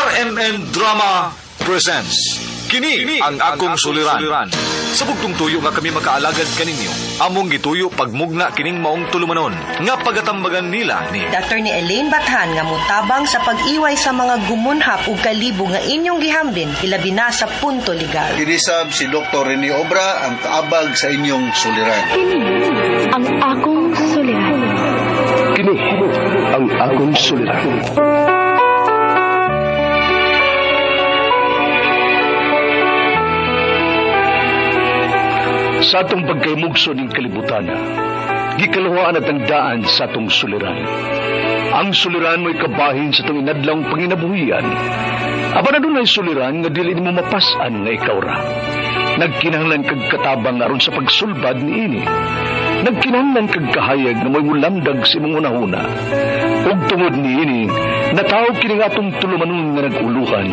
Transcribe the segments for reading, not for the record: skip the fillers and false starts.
RMN Drama presents Kini ang akong suliran. Sa bugtong tuyo nga kami makaalagad kaninyo, among gituyo pagmugna kining maong tulumanon nga pagatambagan nila ni Attorney Elaine Bathan nga mutabang sa pag-iway sa mga gumunhap ug kalibo nga inyong gihambin ilabi na sa punto legal. Kinisab si Dr. Rene Obra ang kaabag sa inyong suliran. Kini ang akong suliran. Kini ang akong suliran. Sa atong pagkaymugso ning kalibutan, gikaluhaan at ang daan sa atong suliran. Ang suliran mo'y kabahin sa atong inadlawng panginabuhian. Apan adunay suliran nga dili nimo mapas-an nga ikaw ra. Nagkinahanglan kag katabang aron sa pagsulbad niini. Nagkinahanglan kag kahayag nga mo'y mulamdag sa imong hunahuna. Ug tungod niini, natawag kini nga atong tulumanon nga nag-uluhan.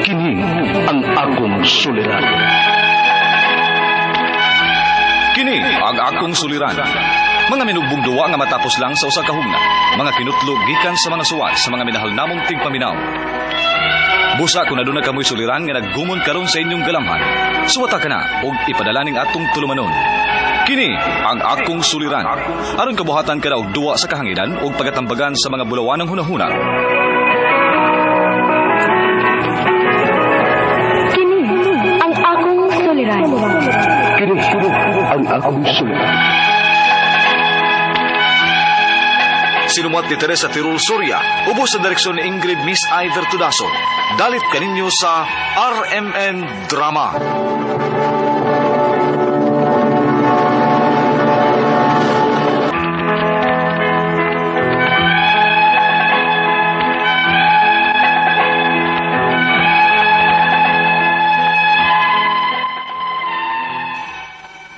Kini ang akong suliran. Kini ang akong suliran. Mga minugbong duwa nga matapos lang sa usa ka hugna. Mga kinutlog gikan sa mga suwat sa mga minahal namong tigpaminaw. Busa kung aduna kamoy suliran nga naggumon karon sa inyong galamhan. Suwata ka na og ipadala ning atong tulumanon. Kini ang akong suliran. Aron kabuhatan ka na og duwa sa kahanginan ug pagatambagan sa mga bulawanang hunahuna. Kini ang akong suliran. Kini ang akong suliran. Sinumuat ni Teresa Tirul Soria, ubos sa direksyon ni Ingrid Miss Iver Tudaso. Dalit kaninyo sa RMN Drama.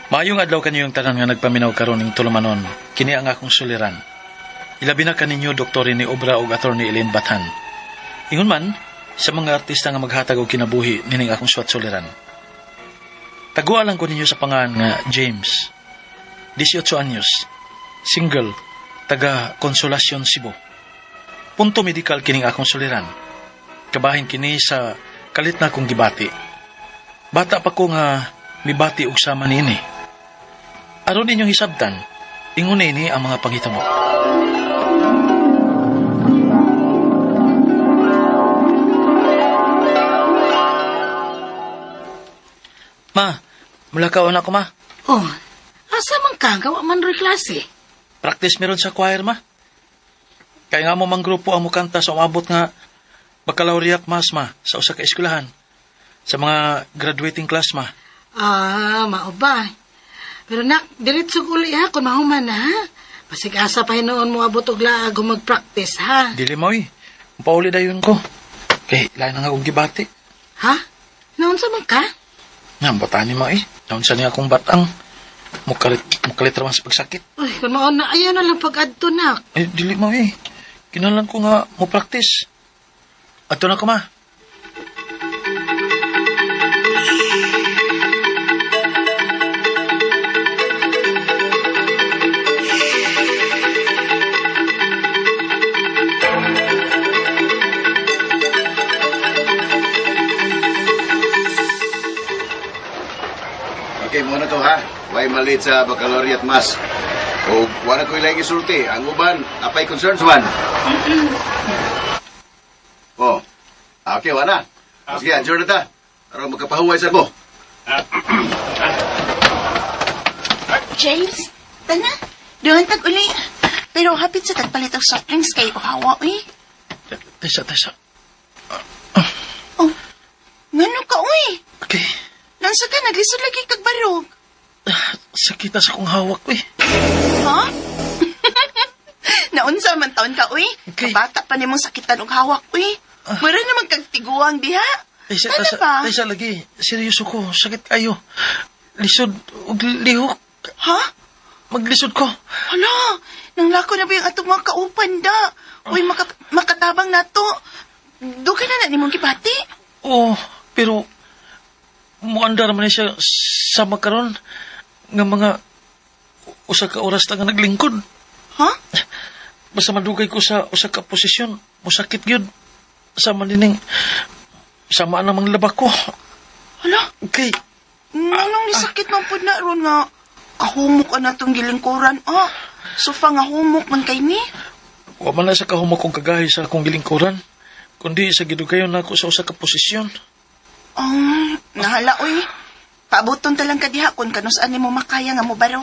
Maayong adlaw kaniyong tanan nga nagpaminaw karon ning tulumanon. Kini ang akong suliran. Ilabi na kaninyo Dr. Rene Obra ug Attorney Elaine Bathan. Ingon man sa mga artista nga maghatag og kinabuhi nining akong suwat suliran. Taguan lang ko ninyo sa pangalan nga James. 18 anyos. Single, taga Consolacion, Cebu. Punto medical kining akong suliran. Kabahin kini sa kalit na akong gibati. Bata pa ko nga mibati og sama niini. Aron ninyong hisabtan, ingon ini ang mga panghitabo. Ma, mulakaw na ako, ma. Oh, asa man ka? Gawa man ro'y klase. Practice meron sa choir, ma. Kaya nga mo mang grupo ang mukanta sa umabot nga baccalaureate mass, ma, sa usa ka eskwelahan. Sa mga graduating class, ma. Ah, mao ba? Pero nak, diretso uli ha, kung mahuman na ha. Pasig asa pa hinuon mo abot og laag kung mag-practice ha. Dili mo, eh. Pauli dayon ko. Kay, lain na nga akong gibati. Ha? Naunsa man ka? Nga, bata ni mo, eh. Naunsa niya akong batang. Mukalit raman sa pagsakit. Uy, kung mao na, ayaw na lang pag-adto nak. Eh, dili mo, eh. Kinalan ko nga mo practice. Ato na ko, ma. Okay, muna to ha. Why malit sa baccalaureate mass? O wala ko ilang isulti. Ang uban, apay concerns man. Oh, okay, wala. Sige, adjourn na ta. Aron magkapahuway sa mo. James, tana, doon tag uli. Pero hapit sa tagpalit og soft drinks kay uhawa, uy. Tesa, tesa. Oh, ngano ka, uy? Okay. Nansa ka, naglisod lagi kag barog. Sakita sa kong hawak, eh. Ha? Naunsa man taon ka, uy? Okay. Kabata pa nimong sakitan og hawak, uy. Mura naman kag tiguang diha. Tesa, Ano tesa, ba? tesa lagi. Seryoso ko. Sakit kayo. Lisod og lihok. Ha? Maglisod ko. Hala, nanglako na ba yung atong mga kaupan da? Uy, makatabang na to. Duka na na nimong gibati. Oo, pero muandar man ni siya sa makaron nga mga usa ka oras lang nga naglingkod. Ha? Basta madugay ko sa usa ka posisyon, musakit gyud. Sama nining sama namang laba ko. Hala, Okay. nganong nisakit man pud na ron nga kahumok ka na tong gilingkuran, ah. Sofa nga humok man kay ni. Wa man na sa kahumok kong kagahi sa akong gilingkuran, kundi sa gidugayon nako sa usa ka posisyon. Nahala, oy. Paabuton ta lang ka diha kung kanus-an nimo makaya nga mobaro.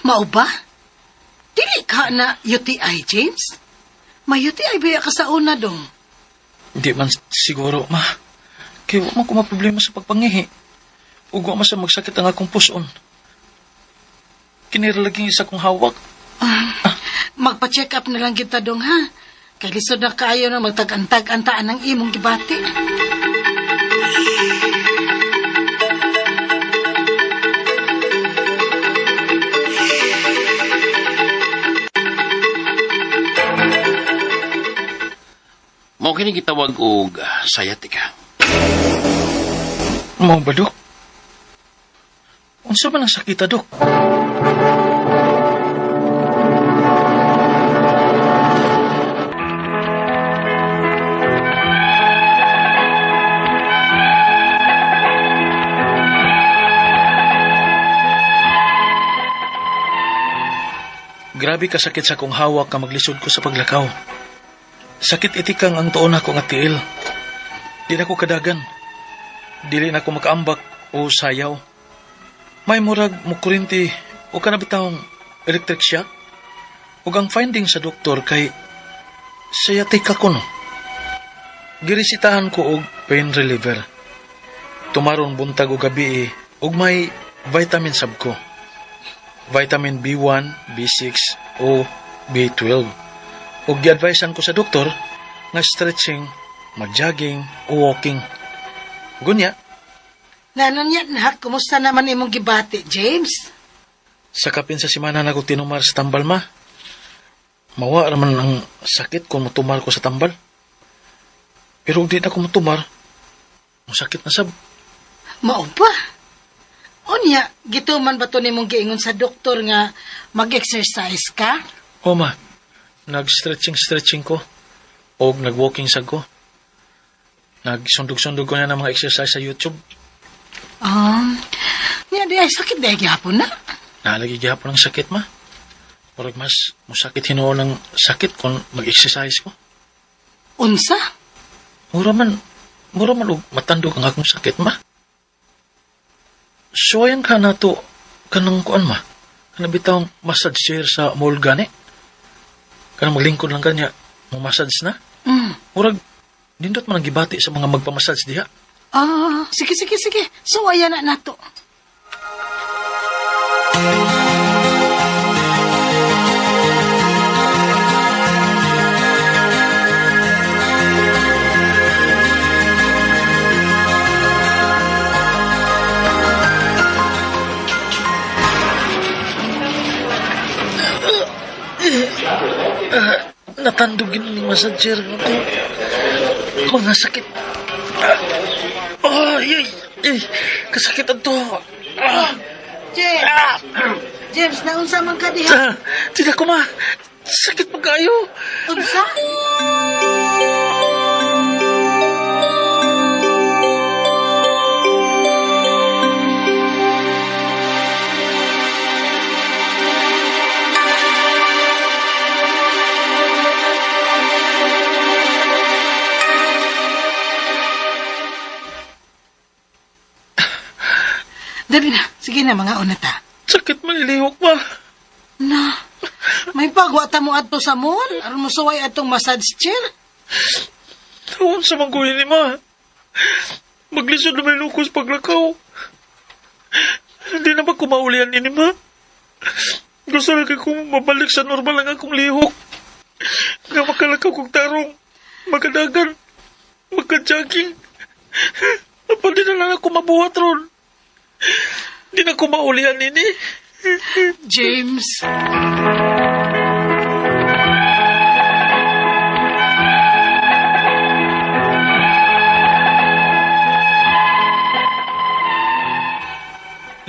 Mao ba? Dili ka na UTI, James? May UTI ba ka sa una dong? Di man siguro, ma. Kay wa man ko maproblema sa pagpangihi. Ug wa man sa magsakit ang akong puson. Kini ra laging isa kong hawak. Magpa-check up na lang kita dong ha. Kay lisod na kaayo na magtag-antag-antaan ang imong gibati. Mao kini gitawag og sciatica. Mao ba, Dok? Unsa man ang sakita, Dok? Grabe kasakit sa kong hawak ka maglisod ko sa paglakaw. Sakit itikang ang tuon ako nga tiil. Di na ko kadagan. Dili na ko makaambak o sayaw. May murag mukurinti o kanabitawng electric shock. Ug ang finding sa doktor kay sciatica ko no. Giresitahan ko og pain reliever. Tumaron buntag og gabi ug may vitamin sab ko. Vitamin B1, B6 o B12. Ug gi-advisean ko sa doktor nga stretching, mag-jogging o walking. Gunya, Ngano niya na, kumusta naman imong gibati, James? Sa kapin sa simana na ko tinumar sa tambal, ma. Mawa raman ang sakit kung mutumar ko sa tambal. Pero di na ko mutumar, masakit na sab. Mao ba? Unya, gituman ba to nimong giingon sa doktor nga mag-exercise ka? O ma, nag-stretching-stretching ko o nag-walking sag ko. Nagsundog-sundog ko na ng mga exercise sa YouTube. Nya di ay sakit di ay gihapon na. Naalagi gihapon ang sakit, ma. Murag mas musakit hinuon ang sakit kung mag-exercise ko. Unsa? Mura man og matandog ang akong sakit, ma. So ayan ka na to, kanang kuan, ma. Kanang bitawng massage chair sa mall gani. Kanang maglingkod lang kanya, mo-massage na. Murag, nindot man ang gibati sa mga magpamassage diha. Ah, sige, sige, sige. So ayan na nato. Natandog yun ni massage chair ko. Mga sakit. Ay, ay, ay, kasakit ang to. James! James, naunsa man ka diha? Tidak ko ma. Sakit pa kayo. Unsa? Dali na. Sige na, mga una ta. Sakit man ilihok ma. Na, may pagwata mo adto sa mall? Aron mo suway atong massage chair? Taon sa mangguhin ni ma. Maglisod na may lukos paglakaw. Hindi na ba kumaulian ni ma? Gusto lang kong mabalik sa normal ang akong lihok. Nga makalakaw kong tarong, makadagan, makajogging. Apan di na lang ako mabuhat ron. Di na ko maulian nini. James.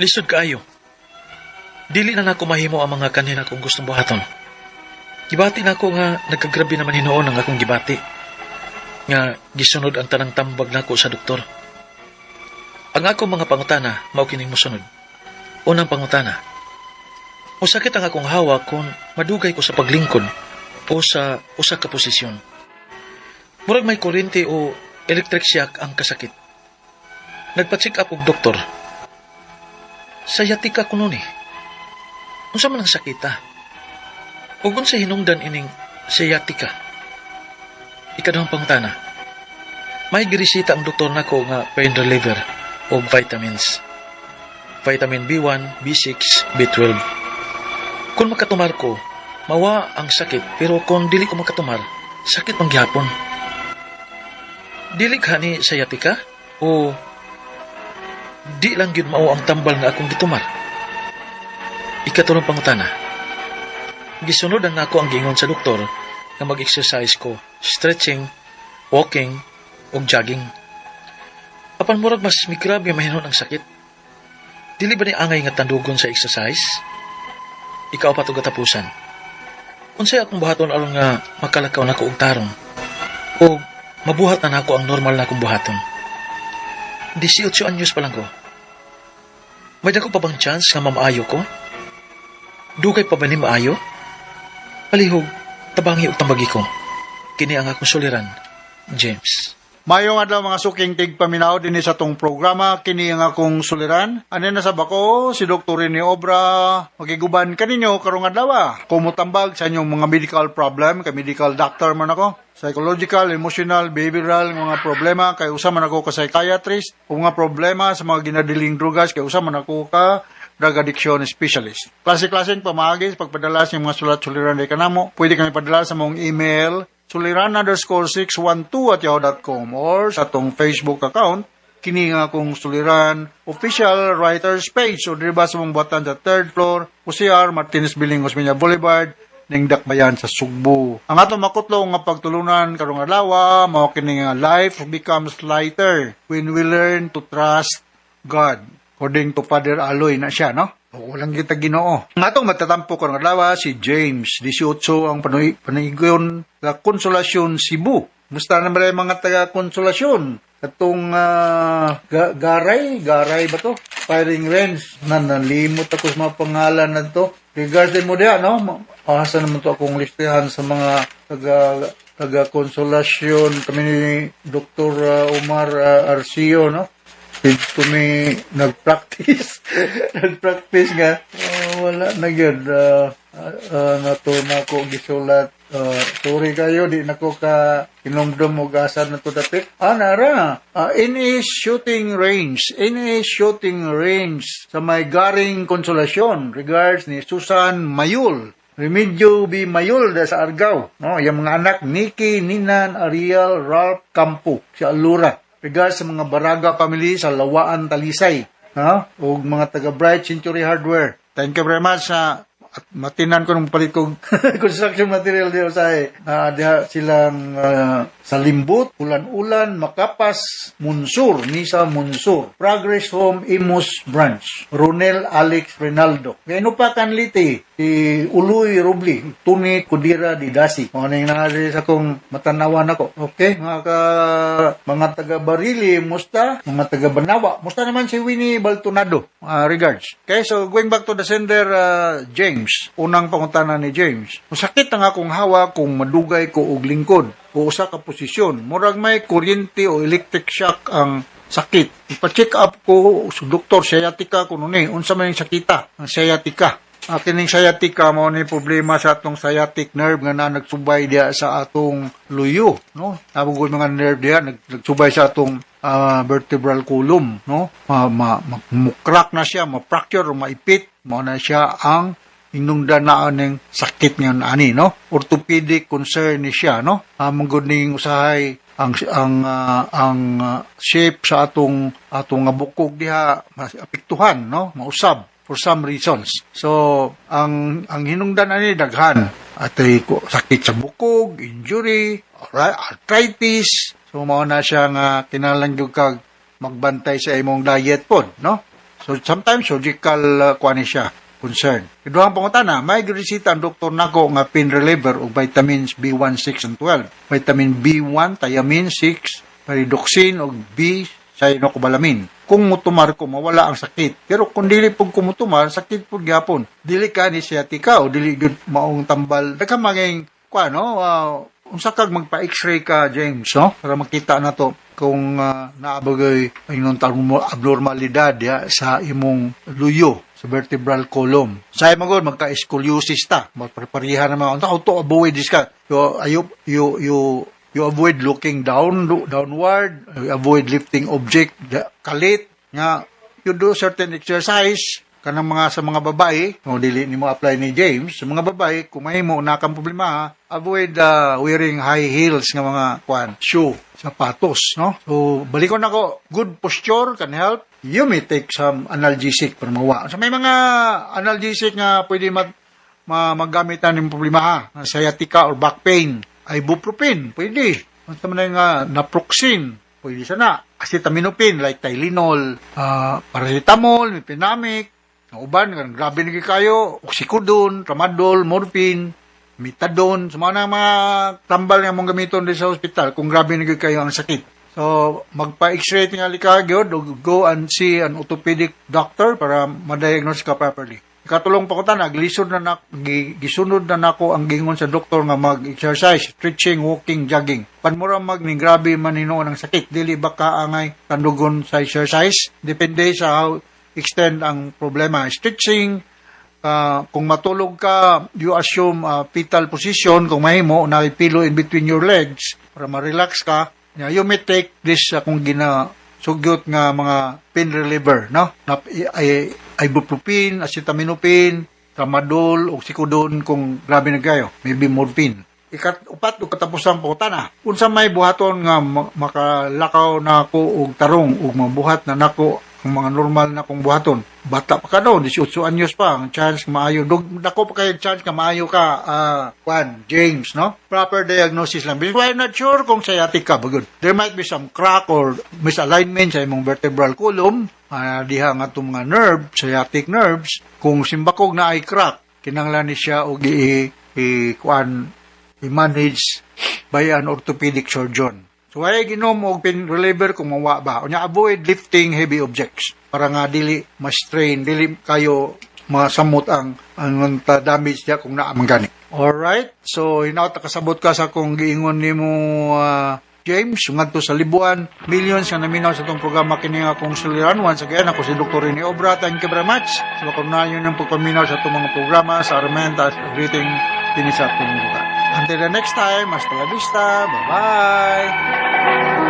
Lisod kaayo. Dili na nako mahimo ang mga kanina kong gustong buhaton. Gibati nako nga nagkagrabe naman hinuon ang akong gibati. Nga gisunod ang tanang tambag nako sa doktor. Ang akong mga pangutana mao kining mosunod. Unang pangutana. Musakit ang akong hawa kung madugay ko sa paglingkod o sa usa ka posisyon. Murag may kuryente o electric shock ang kasakit. Nagpa-check up og doktor. Sciatica kuno ni. Unsa man ang sakita? Ug unsa hinungdan ining sciatica? Ikaduhang pangutana. May gireseta ang doktor nako nga pain reliever o vitamins. Vitamin B1, B6, B12. Kung makatumar ko, mawa ang sakit, pero kung dili ko makatumar, sakit man gihapon. Dili ka ni sciatica o di lang gyud mao ang tambal nga akong gitumar? Ikatulong pangutana. Gisunod ang nako ang giingon sa doktor nga mag-exercise ko, stretching, walking, ug jogging. Apan murag mas migrabe mahinon ang sakit. Dili ba ni angay nga tandugon sa exercise? Ikaapat ug katapusan. Unsay akong buhaton aron nga makalakaw nako og tarong o mabuhat na nako ang normal na akong buhaton? 18 anyos pa lang ko. May dako pa bang chance nga mamaayo ko? Dugay pa ba ni maayo? Palihog, tabangi og tambagi ko. Kini ang akong suliran, James. Mayong adlaw, mga suking tigpaminaw, dinhi sa atong programa, kini ang akong suliran. Ano na sa bako si Dr. Rene Obra, makiguban kaninyo karong adlaw. Kumutambag sa inyong mga medical problem, kay medical doctor man ako. Psychological, emotional, behavioral mga problema, kay usa man ako ka psychiatrist, o mga problema sa mga ginadiling drugas, kay usa man ako ka drug addiction specialist. Klase-klaseng pamaagi sa pagpadala sa mga sulat suliran di kanamo. Pwede kami padala sa mong email suliran_612@yahoo.com or sa atong Facebook account, kini nga akong suliran official writers page, o diri ba sa mong buhatan sa third floor, OCR, Martinez Building, Osmeña Boulevard, ning Dakbayan sa Sugbo. Ang atong makutlo nga pagtulunan karong adlaw mao kini nga "Life becomes lighter when we learn to trust God." According to Father Aloy na siya, no? O, walang kita Ginoo. Ang atong matatampo karong adlaw si James, 18 ang panigon sa Konsolasyon, Cebu. Musta naman yung mga taga Konsolasyon? Katong Garay, Garay ba to? Firing range. Na nalimot ako sa mga pangalan na to. Regards din mo diya, no? Asa naman to akong listahan sa mga taga taga Konsolasyon? Kami ni Dr. Omar Arcio, no? Dito mi nag-practice nga. Oh, wala na gyud. Nato na ko gisulat. Sorry kayo, di na ko ka hinumdum og asa na to dapit. Ah, nara. NA Shooting Range. NA Shooting Range sa may Garing, Konsolasyon. Regards ni Susan Mayul. Remigio B. Mayul da sa Argao. No, yung mga anak, Nikki, Ninan, Ariel, Ralph Campo, si Alura. Regards sa mga Baraga family sa Lawaan, Talisay. Ha? O mga taga Bright Century Hardware. Thank you very much sa at matinan ko nung palit kong construction material diyo sa na diha silang sa Limbut, Ulan-Ulan, Makapas, Munsur, Nisa Munsur, Progress Home Imus Branch, Ronel Alex Renaldo. Kaya pa kan liti, si Uloy Rubli, Tuni Kudira di Dasi. Mo ning naa sa akong matanawan ako. Okay, mga taga Barili, musta? Mga taga Banawa, musta naman si Winnie Baltonado? Regards. Okay, so going back to the sender, James. Unang pangutana ni James. Masakit ang akong hawa kung madugay ko og lingkod o usa ka posisyon. Murag may kuryente o electric shock ang sakit. Ipa-check up ko sa doktor, sciatica kuno ni. Unsa man yung sakita? Ang sciatica. Kining sciatica mo ni problema sa atong sciatic nerve nga na nagsubay diya sa atong luyo, no? Tawag ko mga nerve diya nagsubay sa atong vertebral column, no? Ma, ma, ma mukrak na siya, ma-fracture o maipit, mao na siya ang hinungdan na aning sakit ngayon ani, no? Orthopedic concern ni siya, no? Manggod ning usahay ang shape sa atong atong nga bukog diha mas apektuhan, no? Mausab for some reasons. So ang hinungdan ani daghan atay ko sakit sa bukog, injury, arthritis. So mao na siya nga kinahanglan gyud kag magbantay sa imong diet pod, no? So sometimes surgical kuan ni siya concern. Ikaduhang pangutana, may gireseta ang doktor nako nga pain reliever og vitamins B1, 6 and 12. Vitamin B1, thiamine 6, pyridoxine og B cyanocobalamin. Kung mutumar ko, mawala ang sakit. Pero kung dili pud ko mutumar, sakit pud gyapon. Dili ka ni sciatica o dili gyud maong tambal. Daghan maging kuan, no, unsa kag magpa x-ray ka, James, no, para makita na to kung naa ba gay ingon mo abnormalidad ya sa imong luyo sa vertebral column. Sa magod magka scoliosis ta, magpreparihan naman unsa to avoid this ka. You you you you you avoid looking down downward, you avoid lifting object kalit nga, you do certain exercise kanang mga sa mga babae, no, dili nimo apply ni James. Sa mga babae, kung may mo na kang problema, ha, avoid wearing high heels nga mga kuan shoe, sapatos, no? So balikon nako, good posture can help. You may take some analgesic para mawa. So may mga analgesic nga pwede ma maggamit na ning problema, ha, sciatica or back pain. Ibuprofen pwede. Unsa man nga naproxen, pwede sana. Acetaminophen like Tylenol, paracetamol, mefenamic, ang uban, grabe na kayo, oxycodone, tramadol, morphine, methadone, sa mga tambal nga mong gamiton din sa ospital kung grabe na kayo ang sakit. So, magpa-x-ray tingali ka gyud o go and see an orthopedic doctor para ma-diagnose ka properly. Ikatulong pangutana, glisod na na, gisunod na nako ang gingon sa doktor nga mag-exercise, stretching, walking, jogging. Panmura mag ni grabe man hinuon ang sakit, dili ba ka angay tandugon sa exercise? Depende sa how extend ang problema. Stretching, kung matulog ka, you assume fetal position, kung mahimo, na pillow in between your legs para ma-relax ka. Yeah, you may take this kung gina sugyot nga mga pain reliever, no? Na, ay, ibuprofen, acetaminophen, tramadol, oxycodone kung grabe na kayo, maybe morphine. Ikat upat ug katapusang pangutana. Unsa may buhaton nga makalakaw na ako og tarong ug mabuhat na nako ang mga normal na kong buhaton? Bata pa ka daw, 18 anyos pa, ang chance maayo. Dako pa kayo chance nga maayo ka, Juan, James, no? Proper diagnosis lang. Because I'm not sure kung sciatica ba gud. There might be some crack or misalignment sa imong vertebral column, diha nga itong mga nerve, sciatic nerves. Kung simbakog na ay crack, kinanglan ni siya og i kuan, i-manage by an orthopedic surgeon. So ay ginom og pain reliever kung mawa ba. Unya avoid lifting heavy objects para nga dili ma-strain, dili kayo masamot ang damage niya kung naa man gani. Alright? So hinaut kasabot ka sa akong giingon nimo, James, ngadto sa Libuan, millions nga naminaw sa atong programa, kini nga akong suliran. Once again, ako si Dr. Rene Obra. Thank you very much sa pagkanunayon ng pagpaminaw sa atong mga programa sa Armenta. Greeting dinhi sa atong lugar. Until the next time, hasta la vista. Bye-bye.